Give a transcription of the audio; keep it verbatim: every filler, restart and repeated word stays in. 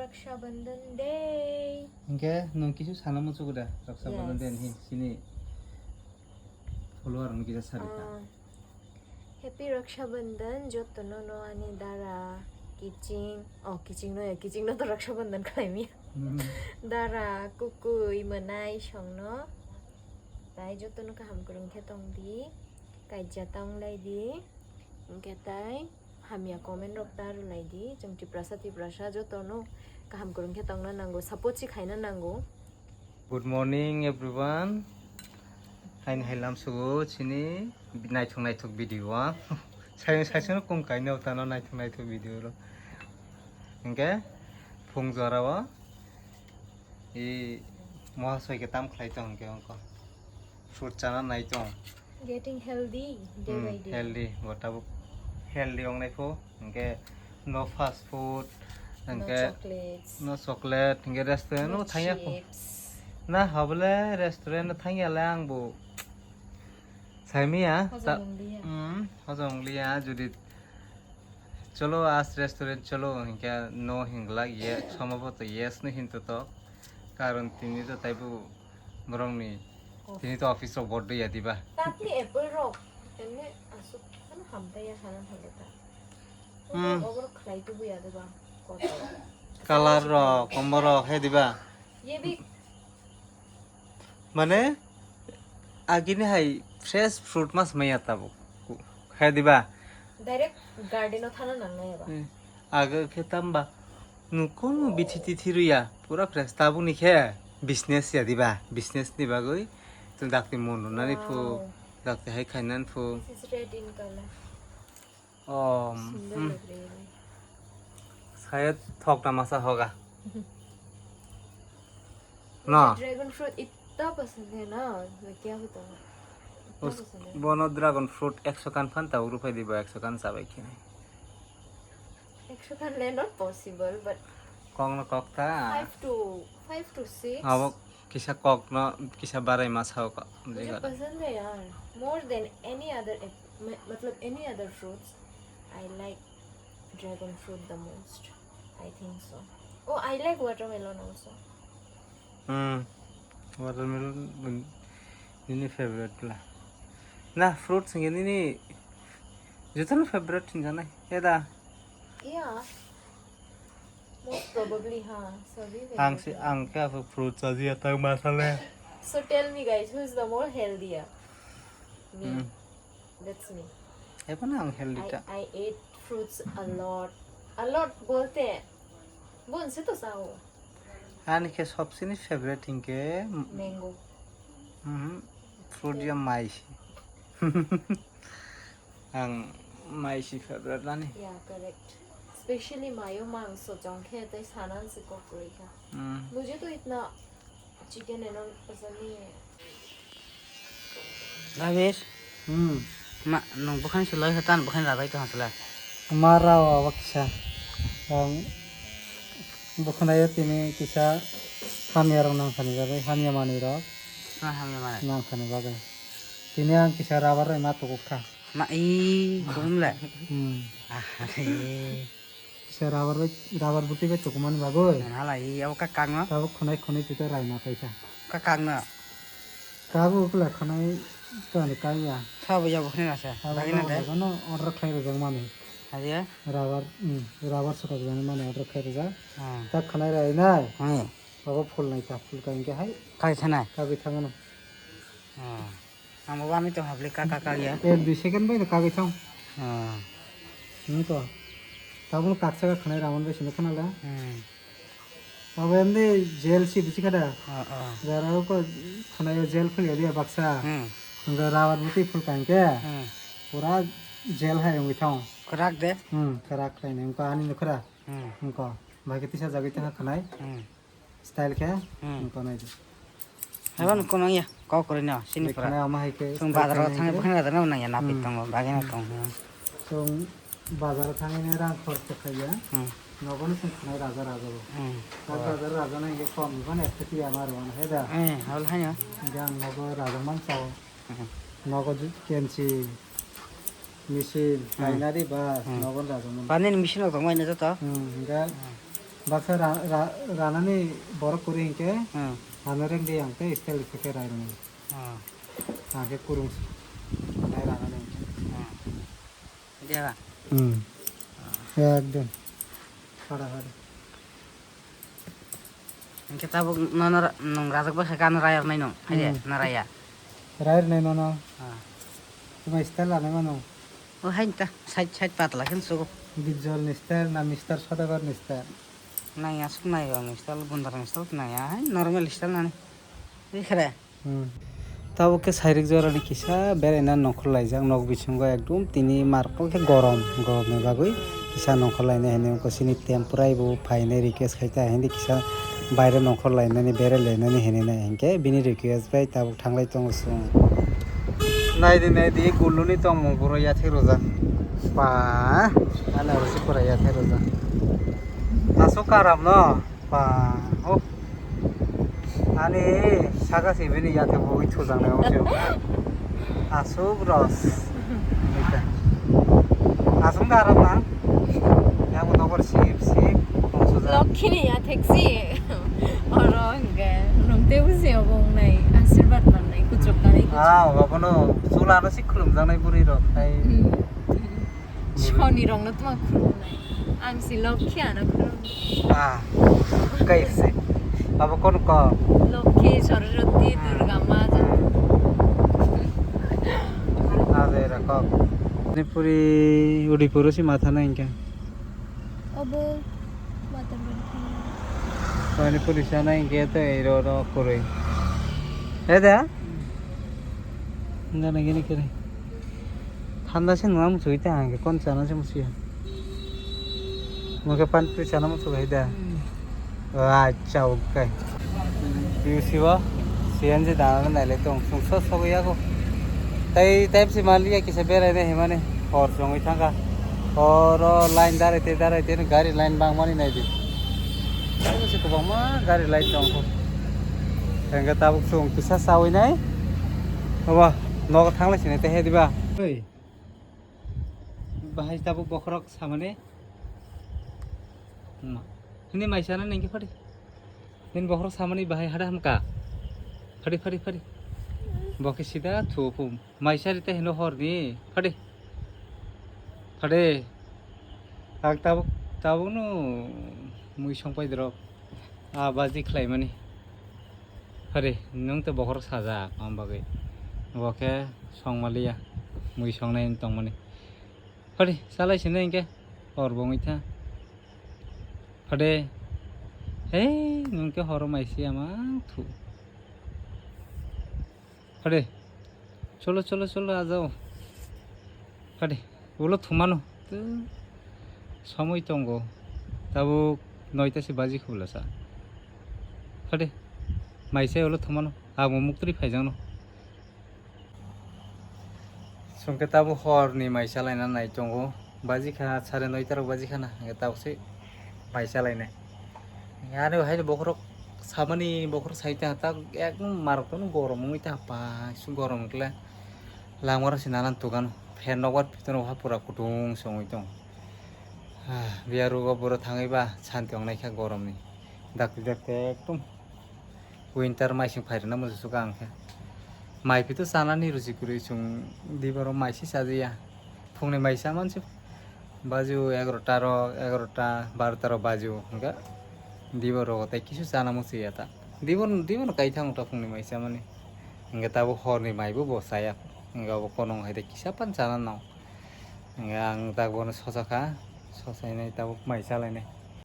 Raksha Bandhan Day. Hingke nwng kisu sana muchugo da Raksha Bandhan Day Yes. Hin sini follower rokno kisa sadi kha. Ah, Happy Raksha Bandhan jotono no ani dara kiching, oh, kiching no ya, kiching no to Raksha Bandhan khlai mi. Hmm. Dara kukui mwnai songno tai jotono kaham kwrwng khe tong di, kaijak tong lai di, hingke tai hamya comment rok ta rwlai di, chwng Tiprasa Tiprasa jotono kaham kwrwng khe tongna nango, support si khaina nango. Good morning everyone. Haini hai lamsugo chini naithok naithok video o. Sayung saisung kung kaino tano naithok naithok video ro. Hingke phung jora o i moha soi ke tam khlai tong hingke ongko. Fruit chana nai tong. Getting healthy day Hmm, by day. Healthy, bo tabuk healthy ong nai pho. Hingke no fast food, No hingke chocolates. No chocolate, hingke restaurant no No thangya pho. Chips. Na habole restaurant no thangya le ang bo. Saimiya. Hojom Ta- wng liya. Hmm, hojom wng liya, jodi cholo as restaurant cholo hingke no hinglak ye, somo pho to yes no hinto to. Karon tini to taibo borokni Oh. Tini to office rok board ya diba? Tatni apple rok, emne asuk ano hamta ya sana hamta ta. Hmm. Obo khlai tubu ya diba? Kotor. Color rok, kombo rok, he diba? Ye bi Mane, agini hai fresh fruit mas maya tabuk. He diba? Direct garden o thana nang nai ba? Eh, aga khe tamba. Nukung bithi tithi ruya, pura fresh. Tabukni khe business ya diba? Business ni bagwi to dakti mon rwnani phu, Wow. Dakti hai khainan phu. This is red in color. Oh, Sundor hmm. Lagri. Saya thok na masa hoga. No. Dragon fruit itna pasand hai na? Main kya batau? Itna Us, pasand hai. Bono dragon fruit ekso kan phan ta uru phai diba ekso kan chabai khe. Ekso khan le not possible, but Kok no kok ta. Five to, five to six. Abo kisa kok no, kisa barai ma sao kok. Mujhe pasand hai yaar. More than any other ap-, ma-, matlab any other fruits, I like dragon fruit the most. I think so. Oh, I like watermelon also. Hmm. Watermelon nini favorite la. Na, fruits hingke nini jotono favorite hinjanai. Eda. Yeah. Most probably, ha. Sorry. Ang si, ang khe aswk fruit chajiya tang masale. So tell me, guys, who is the more healthier? Me. Hmm. That's me. Ebo na ang healthy I, ta. I ate fruits a lot. A lot bolte, bon se to sao. Ani khe sobsini favorite hinkhe Mango. Mhm. Fruit ya mai si. Ang mai si favorite lani. Yeah, correct. Specially mayo mangso chong khe tei sanan se kok kwrwi kha. Hmm. Mujhe to itna chicken and all pasand nahi hai. Bhabesh. Hmm. Ma, nwng bwkhani se loi khe tan bwkhani rabai tong sala. Ma rao abo kisa. Ang bwkhani tini kisa hamya rok nang thani bagwi, hamya manwi rok. Ma hamya manwi. Nang thani bagwi. Tini ang kisa rubber roi ma tuku kha. Ma i khum le. Hmm. Ah, eh. Se rubber bai, rubber buti bai tukumani bagwi. Hala i abo ka kangno. Tabuk khwnai khwnai tita raina kaisa. Ka kangno. Kabu ukla khwnai tani kaiya. Sabo yabo khwnai nasa. Abo bagina de. Order khlai rwjak mani. Hadiya? Rubber, hmm, rubber sotok jani mani order khlai rwjak. Hmm. Ta khwnai rainai. Hmm. Abo phul nai ta, phul ka hingke hai. Kai thanai. Kagwi thangano. Hmm. Ang bo wani tong habli ka ka ka ya. Ek dui second bai no kagwi thang. Ah. Nung to. Tabuk kaksa ka khwnai ramon bai sino khwnala. Hmm. Abo em de jail si bisi kada. Ah, ah. Jara ko khwnai jail khuli dia baksa. Hmm. Nung rubber buti phul kangke. Hmm. Pura jail hai wngwi thang. Kwrak de? Hmm, kwrak khai nung ko ani no kwrak. Hmm. Nung ko. Bai ke tisa jagwi thang khwnai. Hmm. Style khe Hmm. Nung tonai di. Haiban kono ya, kok kori no, sini pura. Khana ama hai khe Tung style bazar khana thang hai bukhang bazar no nang ya napi Hmm. Tongo, bagi no tong. Tung bazar thang ini rang khorch khe khaiya. Hmm. Nogo ni sing khana raja raja bo. Hmm. Bazar raja nang ye kom, iban ekta tiya mar wan he da. Eh, hol hai no. Jang nogo raja man sao. Hmm. Nogo ju-, kenchi, machine, Hmm. kainari bas, Hmm. nogon rajamani. Pani ni machine rok tongmani joto? Hmm, hingke Hmm. Baksa ra-, ra-, ranani borok kwrwi hinkhe, hmm, ano rengdi ang tei style khe khe rai rwnai. Hmm. Ang khe kurung se. Nai ranani hinkhe. Hmm. Dia ba? Hmm. Ekdom. Hada hada. Hinkhe tabuk nono ra-, nwng rajak bai khe ano rai rwnai nwng. Hai de, hmm, na raya? Rai rwnai nono. Ah. Tuma style lanai mano. O hai ta, side side patla khe sugo. Bijol ni style na Mister Sodagar ni style? Nai aswk nai rok ni style, bundar ni style nai ya, hai normal style nani. Bikhere. Hmm. Tabuk khe sairik jorani kisa beraina nongkhor laijak, nok bisingo ekdum tini marpong khe gorom, goromni bagwi kisa nongkhor lainai hinwi wngkha. Chini temporary bo phainai request khai ta, hindi kisa baire nongkhor lainani, berai lainani hinwi nai hinkhe bini request bai tabuk thanglai tongo chwng. Naidi, naidi, guluni tongmung boro yathek rwjak. Ba, ani aro se pura yathek rwjak. Aswk karam no? Ba, oh. Ani saka se bini yate bogwi thujaknai omo se. Aswk ros. Aswk da arok na. Yang nokor sip sip. Tongsuja. Lokkini ya theksi. Oro hingke. Nungte busi obo wngnai. Asirbat mannai. Kuchuk kanai kuchuk. Ah, obo no. Chula no si khulumjaknai bwrwi rok. Hai. Hmm. Soni rokno tuma khulumnai. Ang si Lokhi ano khulum. Ah, kaise. Abo kon ko? Lokhi, Saraswati, hmm, Durga ma jani. Ade rakok. Ni puri Udaipur si matha na hinkhe. Obo matha na hinkhe. Pani puri sana hinkhe to iro ro kurui. Eda? Nana gini kere. Thanda se nungna muchugwi tang hangke kon chana se muchugya. Mungke pan puri chana muchugwi da. Hmm. Acha, okay. Biu sibo C N G dana naile tong sungso sogwi yago. Tai type se maliya kisa berai ne himani hor songwi thangka. Horo line darai te darai te gari line bangmani naidi. Tamo se kwbangma gari line tongkho. Hingke tabuk chwng kisa chawi nai. Obo nogo thanglai sini te he diba. Oi. Bahai tabuk bokhorok samani. Ma. Hini mai sana nengke phadi. Nini bokhorok samani bahai hada hamka. Phadi, phadi, phadi. Bo khe sida thuo phum. Mai sari te hino horni. Phadi. Phadi. Ang tabuk, tabuk no mui song pai drop. A baji khlai mani. Phadi, nwng te bokhorok sajak, am bagwi. Bo khe song maliya. Mui songnai tong mani. Phadi, salai sini hingke. Hor bo wngwi tha. Phadi. Hei, nwng khe horo mai siya mang thu. Phadi. Cholo, cholo, cholo, ajao. Phadi. Ulo thumano. Tu somoi tongo. Tabuk noita se baji khulasa. Phadi. Mai se ulo thumano. Abo muktri phaijakno. Chwng khe tabuk horni mai chalaina nai tongo, baji kha sare noita rok baji khana, hwnkhe tabuk se mai chalainai. Ani bo haino bokhorok samani bokhorok sai ta ta ekdom marok tono gorom wngwi ta pa su gorom wngkhe lama rok se nanan tukano fan rok bar piton ha pura kutung se wngwi tongo. Ah, biya rogo boro thangwi ba santi wngnai kha goromni dakti dakti ekdom. Winter maising phairwna muchusukha ang khe. Mai pito chanani ruchi kwrwi chwng diboro mai se chajakya. Phungni mai chamani se baju egarota rok, egarota, barota rok baju hwnkhe diboro tei kisu chana muchungya ta. Dibor, dibono kaithang wngkha phungni mai chamani. Hwnkhe tabuk horni maibo bo chaya. Hwnkhe obo konong hai tei kisa pan chana nang. Hwnkhe ang tak bono sochakha, sochainai tabuk mai chalainai.